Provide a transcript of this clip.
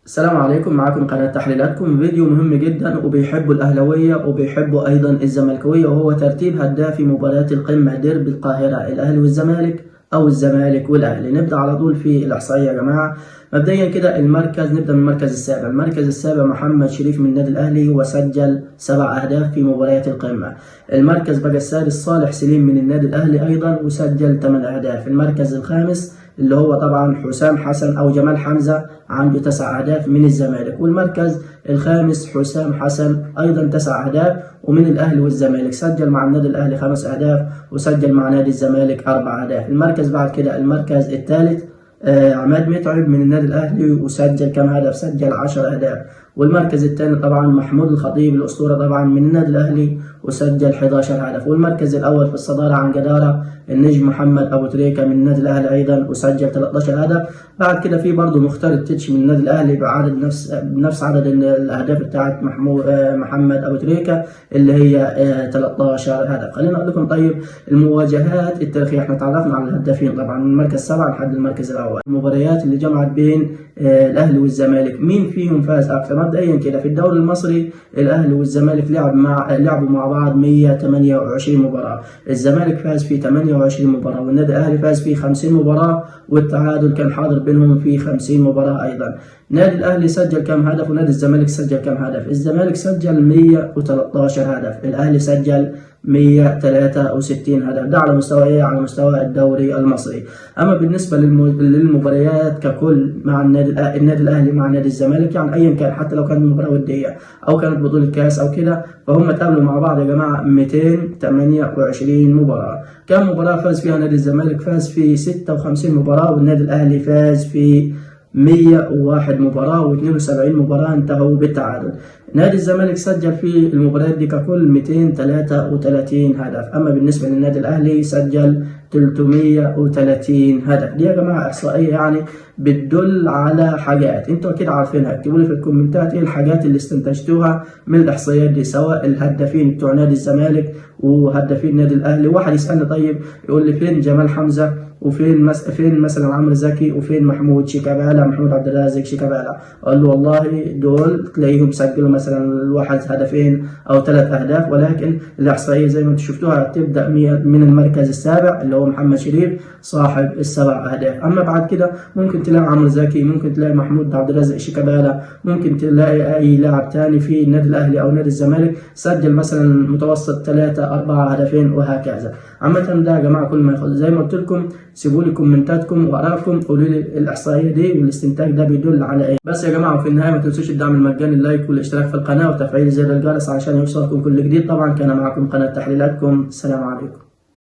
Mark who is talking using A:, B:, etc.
A: السلام عليكم، معكم قناة تحليلاتكم. فيديو مهم جدا وبيحبوا الأهلاوية وبيحبوا أيضا الزملكاوية، وهو ترتيب هدافي مباريات القمة ديربي القاهرة الأهلي والزمالك أو الزمالك والأهلي. نبدأ على طول في الإحصائية يا جماعة. مبدئيا كده المركز، نبدأ من المركز السابع. المركز السابع محمد شريف من النادي الأهلي وسجل 7 أهداف في مباريات القمة. المركز بقى السادس صالح سليم من النادي الأهلي أيضا وسجل 8 أهداف. المركز الخامس اللي هو طبعا حسام حسن أو جمال حمزة عنده 9 أهداف من الزمالك. والمركز الخامس حسام حسن أيضا 9 أهداف ومن الأهلي والزمالك، سجل مع النادي الأهلي 5 أهداف وسجل مع نادي الزمالك 4 أهداف. المركز بعد كده المركز الثالث عماد متعب من النادي الأهلي وسجل كم هدف؟ سجل 10 أهداف. والمركز الثاني طبعا محمود الخطيب الأسطورة طبعا من النادي الأهلي وسجل 11 هدف. والمركز الأول في الصدارة عن جدارة النجم محمد أبو تريكة من النادي الأهلي أيضا وسجل 13 هدف. بعد كده في برضه مختار التتش من النادي الأهلي بعدد نفس عدد الأهداف بتاعت محمد أبو تريكة اللي هي 13 هدف. خلينا أقول لكم طيب المواجهات التاريخية، احنا تعرفنا على الهدافين طبعا من المركز 7 لحد المركز الأول. المباريات اللي جمعت بين الأهلي والزمالك مين فيهم فاز أكثر؟ مبدئيا كده في الدوري المصري الأهلي والزمالك لعبوا مع بعض 128 مباراة. الزمالك فاز في 28 مباراة والنادي الأهلي فاز في 50 مباراة، والتعادل كان حاضر بينهم في 50 مباراة أيضا. نادي الأهلي سجل كم هدف ونادي الزمالك سجل كم هدف؟ الزمالك سجل 113 هدف، الأهلي سجل 163 هدف. ده على مستوى ايه؟ على مستوى الدوري المصري. اما بالنسبه للمباريات ككل مع النادي الاهلي مع نادي الزمالك، يعني ايا كان، حتى لو كانت مباراه وديه او كانت بطوله كاس او كده، فهم تقابلوا مع بعض يا جماعه 228 مباراه. كم مباراه فاز فيها نادي الزمالك؟ فاز في 56 مباراه، والنادي الاهلي فاز في 101 مباراة، و72 مباراة انتهوا بالتعادل. نادي الزمالك سجل في المباريات دي ككل 233 هدف، أما بالنسبة للنادي الأهلي سجل 330 هدف. دي يا جماعة إحصائية يعني بتدل على حاجات انتوا أكيد عارفينها. اكتبوا لي في الكومنتات ايه الحاجات اللي استنتجتوها من الإحصائيات دي، سواء الهدافين بتوع نادي الزمالك وهدافين النادي الأهلي. واحد يسألني طيب يقول لي فين جمال حمزة وفين فين مثلا عمرو زكي وفين محمود شيكابالا، محمود عبد الرازق شيكابالا؟ اقول له والله دول تلاقيهم سجلوا مثلا الواحد هدفين او 3 اهداف، ولكن الاحصائيه زي ما انتم شفتوها تبدا من المركز السابع اللي هو محمد شريف صاحب ال7 اهداف. اما بعد كده ممكن تلاقي عمرو زكي، ممكن تلاقي محمود عبد الرازق شيكابالا، ممكن تلاقي اي لاعب ثاني في النادي الاهلي او نادي الزمالك سجل مثلا متوسط 3 4 هدفين وهكذا. عامه ده يا جماعه كل ما يخص، زي ما قلت لكم سيبوا لي كومنتاتكم وارائكم، قولوا لي الاحصائيه دي والاستنتاج ده بيدل على ايه. بس يا جماعه وفي النهايه ما تنسوش الدعم المجاني، ال like والاشتراك في القناه وتفعيل زر الجرس عشان يوصلكم كل جديد. طبعا كان معكم قناه تحليلاتكم. السلام عليكم.